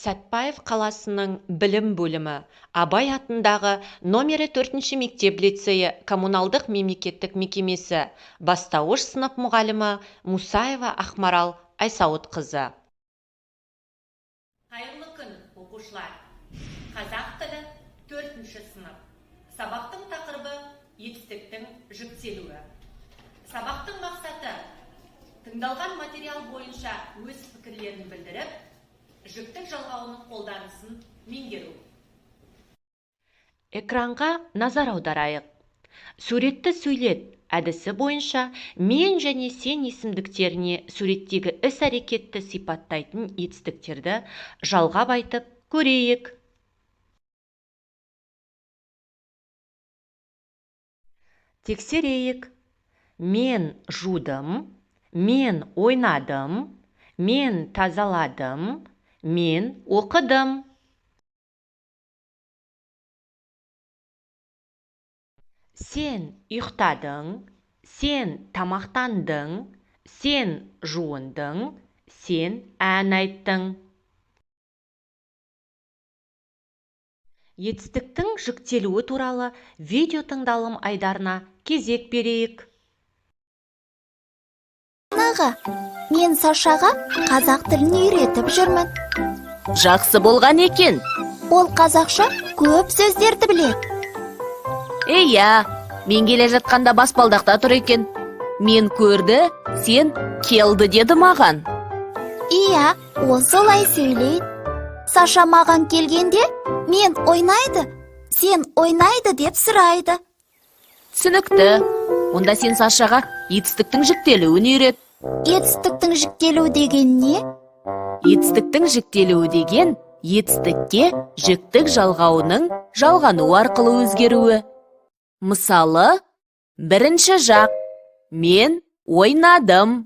Сәтпаев қаласының білім бөлімі, Абай атындағы номері 4-ші мектеп-лицейі коммуналдық мемлекеттік мекемесі, бастауыш сынып мұғалімі Мусаева Ақмарал Айсауытқызы. Қайырлы күн, оқушылар! Қазақ тілі, 4-ші сынып. Сабақтың тақырыбы: етістіктің жіктелуі. Сабақтың мақсаты: тыңдалған материал бойынша өз пікірлерін білдіріп, жіктік жалғауының қолданысын меңгеру. Экранға назар аударайық. Суретті сөйлет әдісі бойынша мен және сен есімдіктеріне суреттегі іс-әрекетті сипаттайтын етістіктерді жалғап айтып көрейік. Тексерейік. Мен жудым, мен ойнадым, мен тазаладым, мен оқыдым. Сен ұйықтадың, сен тамақтандың, сен жуындың, сен ән айттың. Етістіктің жіктелуі туралы видео тыңдалым айдарына кезек берейік. Аға, мен Сашаға қазақ тілін үйретіп жүрмін. Жақсы болған екен. Ол қазақша көп сөздерді біледі. Иә, мен келе жатқанда баспалдақта тұр екен. Мен көрді, сен келді деді маған. Иә, ол солай сөйлейді. Саша маған келгенде, мен ойнайды, сен ойнайды деп сұрайды. Түсінікті. Онда сен Сашаға етістіктің жіктелуін үйрет. Етістіктің жіктелуі деген не? Етістіктің жіктелуі деген етістікке жіктік жалғауының жалғану арқылы өзгеруі. Мысалы, бірінші жақ: мен ойнадым.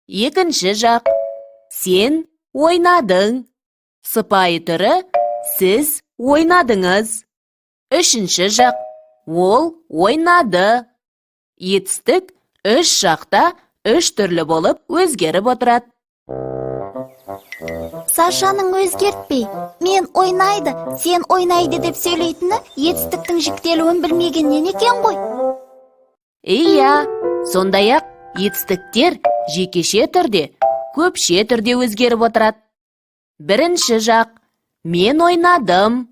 Екінші жақ: сен ойнадың. Сыпайы түрі: сіз ойнадыңыз. Үшінші жақ: ол ойнады. Етістік үш жақта үш түрлі болып өзгеріп отырады. Сашаның өзгертпей, мен ойнайды, сен ойнайды деп сөйлейтіні етістіктің жіктелуін білмегеннен екен ғой. Иә, сондай-ақ етістіктер жекеше түрде, көпше түрде өзгеріп отырады. Бірінші жақ: мен ойнадым.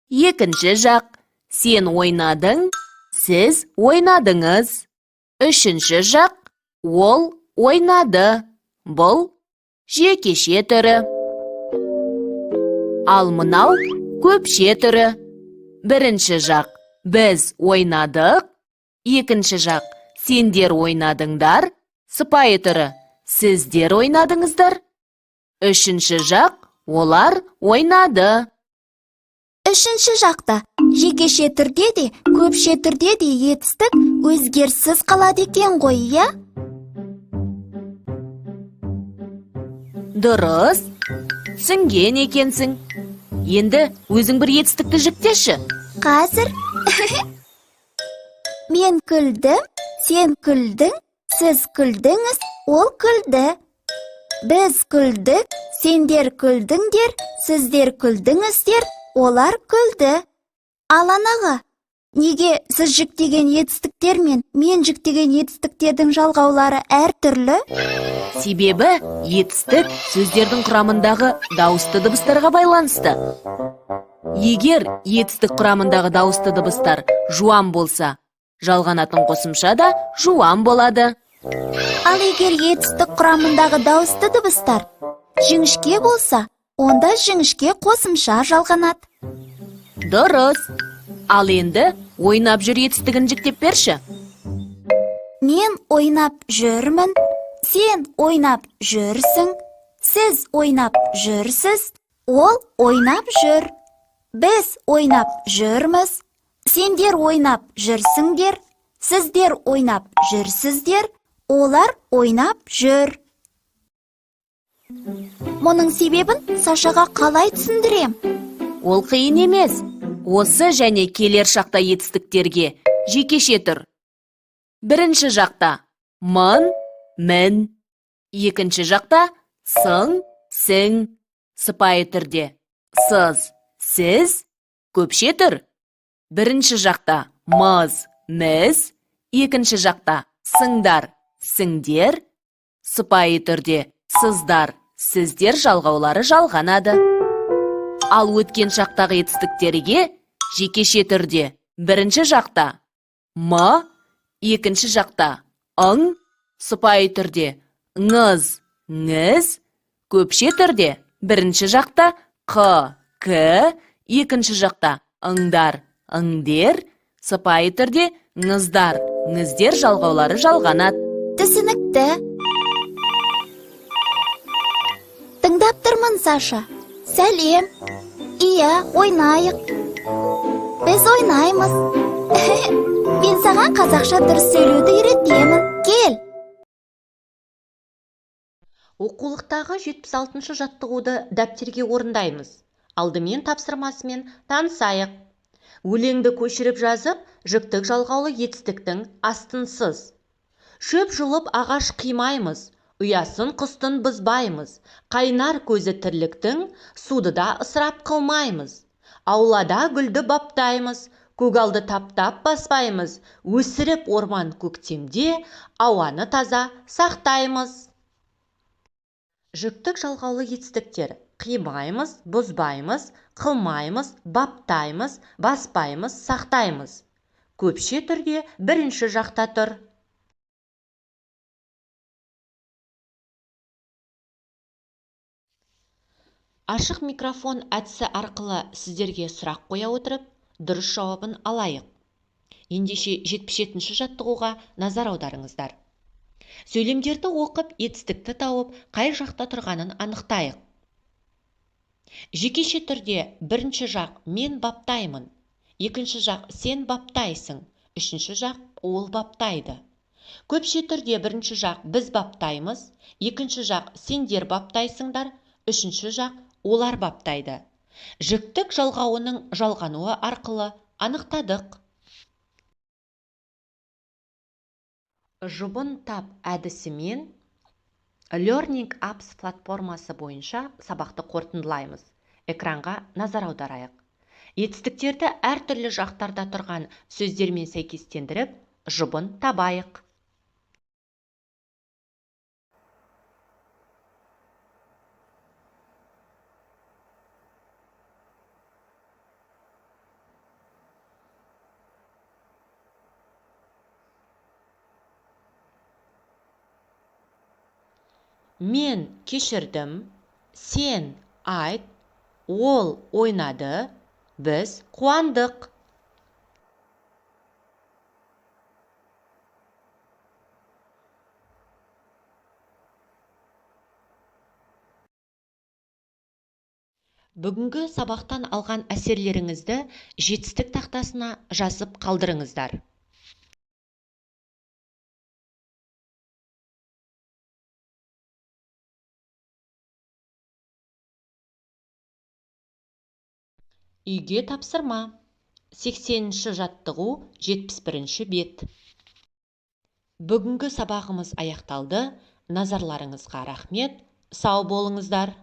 Екінші жақ: сен ойнадың, сіз ойнадыңыз. Үшінші жақ: ол ойнады. Бұл жекеше түрі. Ал мынау көпше түрі. Бірінші жақ: біз ойнадық. Екінші жақ: сендер ойнадыңдар. Сыпайы түрі: сіздер ойнадыңыздар. Үшінші жақ: олар ойнады. Үшінші жақта жекеше түрде де, көпше түрде де етістік өзгеріссіз қалады екен ғой, иә? Дұрыс, түсінген екенсің. Енді өзің бір етістікті жіктеші. Қазір. Мен күлдім, сен күлдің, сіз күлдіңіз, ол күлді. Біз күлдік, сендер күлдіңдер, сіздер күлдіңіздер, олар күлді. Ал анаға, неге сіз жіктеген етістіктер мен мен жіктеген етістіктердің жалғаулары әртүрлі? Себебі етістік сөздердің құрамындағы дауысты дыбыстарға байланысты. Егер етістік құрамындағы дауысты дыбыстар жуан болса, жалғанатын қосымша да жуан болады. Ал егер етістік құрамындағы дауысты дыбыстар жіңішке болса, онда жіңішке қосымша жалғанады. Дұрыс. Ал енді ойнап жүр етістігін жіктеп берші. Мен ойнап жүрмін, сен ойнап жүрсің, сіз ойнап жүрсіз, ол ойнап жүр. Біз ойнап жүрміз, сендер ойнап жүрсіңдер, сіздер ойнап жүрсіздер, олар ойнап жүр. Мұның себебін Сашаға қалай түсіндірем? Ол қиын емес. Осы және келер шақта етістіктерге жекеше тұр. Бірінші жақта мын, мін. Екінші жақта сың, сің. Сыпайы түрде сыз, сіз, көпше түр. Бірінші жақта мыз, міз, екінші жақта сыңдар, сіңдер, сыпайы түрде сыздар, сіздер жалғаулары жалғанады. Ал өткен шақтағы етістіктерге жекеше түрде бірінші жақта м, екінші жақта ың, сыпайы түрде ңыз, ңіз, көпше түрде бірінші жақта қ, к, екінші жақта ыңдар, ыңдер, сыпайы түрде ңыздар, ңіздер жалғаулары жалғанады. Түсінікті. Тыңдап тұрмын, Саша. Сәлем. Иә, ойнайық. Біз ойнаймыз. Мен саған қазақша дұрыс сөйлеуді үйретемін. Кел. Оқулықтағы 76-шы жаттығуды дәптерге орындаймыз. Алдымен тапсырмасымен танысайық. Өлеңді көшіріп жазып, жіктік жалғаулы етістіктің астын сыз. Шөп жұлып ағаш қимаймыз, ұясын құстың бұзбаймыз, қайнар көзі тірліктің, суды да ысырап қылмаймыз. Аулада гүлді баптаймыз, көгалды таптап баспаймыз, өсіріп орман көктемде, ауаны таза сақтаймыз. Жіктік жалғаулы етістіктер: қимаймыз, бұзбаймыз, қылмаймыз, баптаймыз, баспаймыз, сақтаймыз. Көпше түрде бірінші жақта тұр. Ашық микрофон әдісі арқылы сіздерге сұрақ қоя отырып, дұрыс жауабын алайық. Ендеше 77-ші жаттығуға назар аударыңыздар. Сөйлемдерді оқып, етістікті тауып, қай жақта тұрғанын анықтайық. Жекеше түрде бірінші жақ мен баптаймын, екінші жақ сен баптайсың, үшінші жақ ол баптайды. Көпше түрде бірінші жақ біз баптаймыз, екінші жақ сендер баптайсыңдар, үшінші жақ олар баптайды. Жіктік жалғауының жалғануы арқылы анықтадық. Жұбын тап әдісімен Learning Apps платформасы бойынша сабақты қорытындылаймыз. Экранға назар аударайық. Етістіктерді әртүрлі жақтарда тұрған сөздермен сәйкестендіріп, жұбын табайық. Мен кешірдім, сен айт, ол ойнады, біз қуандық. Бүгінгі сабақтан алған әсерлеріңізді жетістік тақтасына жазып қалдырыңыздар. Үйге тапсырма. 80-ші жаттығу, 71-ші бет. Бүгінгі сабағымыз аяқталды. Назарларыңызға рахмет. Сау болыңыздар.